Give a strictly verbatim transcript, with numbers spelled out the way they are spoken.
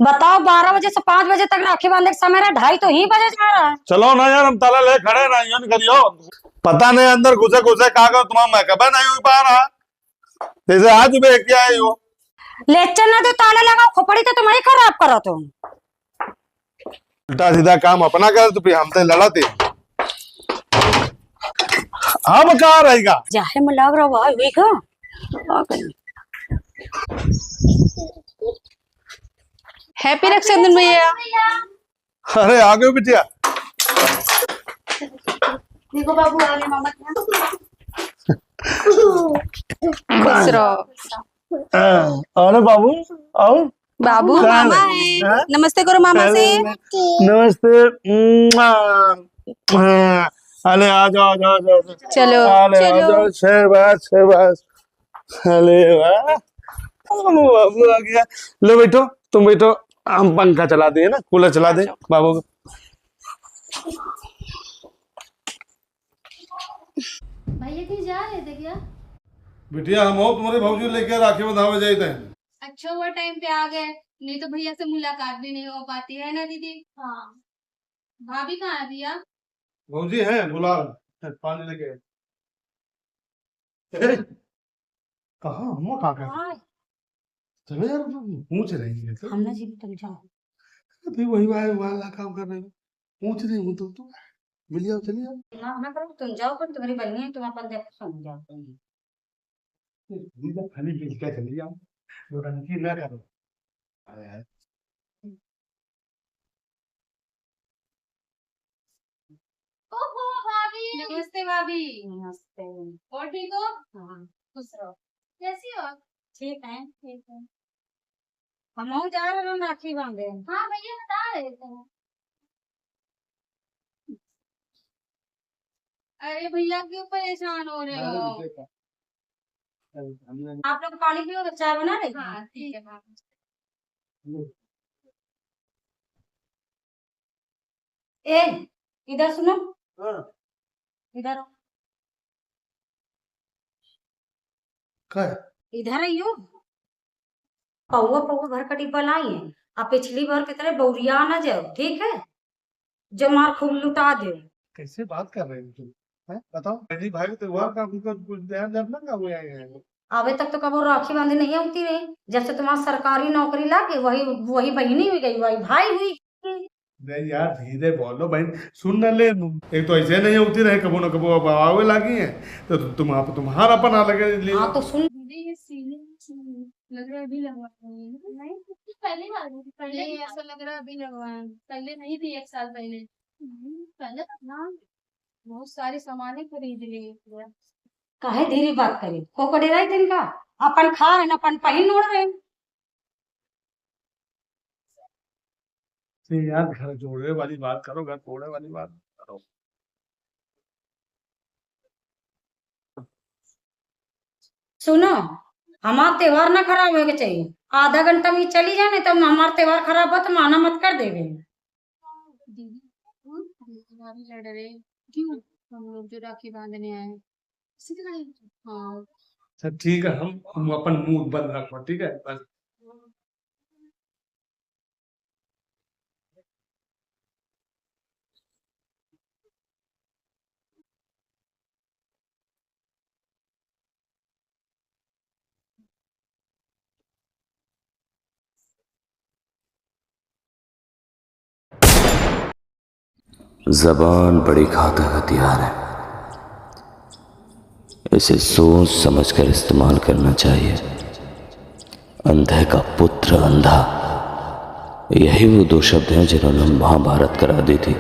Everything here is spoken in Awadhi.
बताओ, बारह बजे से पाँच बजे तक राखी बांधे के समय रहा, ढाई तो ही बजे जा रहा है। चलो ना यार, हम ताला ले खड़े ना, यूं नहीं करियो। पता नहीं अंदर घुसे घुसे का करो, तुम्हारा मेकअप नहीं हो पा रहा। जैसे आज भी लेके आए हो। लेक्चर ना दो, ताला लगाओ, खोपड़ी तो तुम्हारी खराब करो तुम। उल्टा सीधा काम अपना करे तो फिर हमसे लड़ाते। अब का रहेगा? जाहे में लग रहा है, वही का? Happy रक्षाबंधन भैया। अरे, आ गए बिटिया। देखो बाबू, आ गए मामा के यहाँ। खुश रहो। हाँ, अरे बाबू, आओ। बाबू, क्या मामा है? है? हाँ? नमस्ते करो मामा से। अरे, नमस्ते। मुआ। हाँ, अरे, आ जाओ, आ जाओ, आ जाओ, आ जाओ। चलो, अरे, आ चलो। जाओ, शाबाश, शाबाश। अरे वाह, बाबू आ गया। लो बैठो, तुम बैठो, हम पंखा चला दें ना, कूलर चला दें बाबू को। भैया कहीं जा रहे थे क्या? बिटिया, हम और तुम्हारे भौजी लेके राखी बंधावे जाते हैं। अच्छा हुआ टाइम पे आ गए, नहीं तो भैया से मुलाकात भी नहीं हो पाती है ना दीदी। हाँ। भाभी कहाँ है भैया? भौजी है, बुला रहे हैं, पानी लेके। ए, कहाँ हम कहाँ गए? हाँ। चलो यार, पूछ रही है तो। हम ना जी, तुम जाओ। अभी वही वाला, वाला काम कर रहे हो। पूछ रही हूँ तो, तुम मिल जाओ, चली जाओ। ना, ना करो, तुम जाओ, पर तुम्हारी बहन है, तुम अपन देखो, सुन जाओ तुम। तुम तो खाली मिल के चली जाओ, नौटंकी ना करो। अरे यार। ओहो, भाभी। नमस्ते, भाभी। नमस्ते। और ठीक हो? हाँ। खुश रहो। कैसी हो? ठीक है। ठीक है। हम जा रहे हैं राखी बांधे। हाँ, भैया बता रहे थे। अरे भैया, क्यों परेशान हो रहे हो? आप लोग पानी पियोगे, चाय बना रहे? हाँ, ठीक है, हाँ। ए, इधर सुनो। हाँ। इधर आओ। का है? इधर आइयो। पौवा पौवा भर का डिब्बा लाई है, आ पिछली बार की तरह बौरिया ना जाओ, ठीक है? जो मार खूब लुटा दे। कैसे बात कर रहे हो तुम? हैं? बताओ, पहली भाई त्योहार का हमको कुछ ध्यान रखना का हुआ है? अबे तक तो कबो राखी बांधे नहीं होती रही, जब से तुम्हारा सरकारी नौकरी लागे, वही, वही बहिनी हुई गई, वही भाई हुई। नहीं यार, धीरे बोलो बहन, सुन न ले। एक तो ऐसे नहीं होती रहे, कबो न कबो अब आवे लागी है, तो तु-, तुम आप, तुम्हारा अपन अलग ले लो। हाँ, तो सुन। दीदी, ये सीलिंग लग रहा है अभी लगवानी है। नहीं, पहले वाली थी, पहले नहीं, ऐसा लग रहा है अभी लगवाएं, पहले नहीं थी एक साल पहले। हम्म, पहले तो ना, बहुत सारे सामाने खरीद लिए। काहे धीरे बात करे? को को डेराई तनिका? अपन खा रहे न, अपन पहिन ओढ़ रहे। नहीं यार, घर जोड़े वाली बात करो, घर तोड़े वाली बात करो। सुनो, हमार त्योहार ना खराब होए के चाहिए। आधा घंटा में चली जाए, नहीं तो हमार त्योहार खराब हो तो माना मत कर देवे। दीदी, हमारी लड़ रहे, क्यों? हम लोग जो राखी बांधने आए, इसी तरह। हाँ। अच्छा, ठीक है, हम, हम अपन मुंह बंद रखो, ठीक है, बस। ज़बान बड़ी घातक हथियार है, इसे सोच समझकर इस्तेमाल करना चाहिए। अंधे का पुत्र अंधा, यही वो दो शब्द हैं जिन्होंने महाभारत करा दी थी।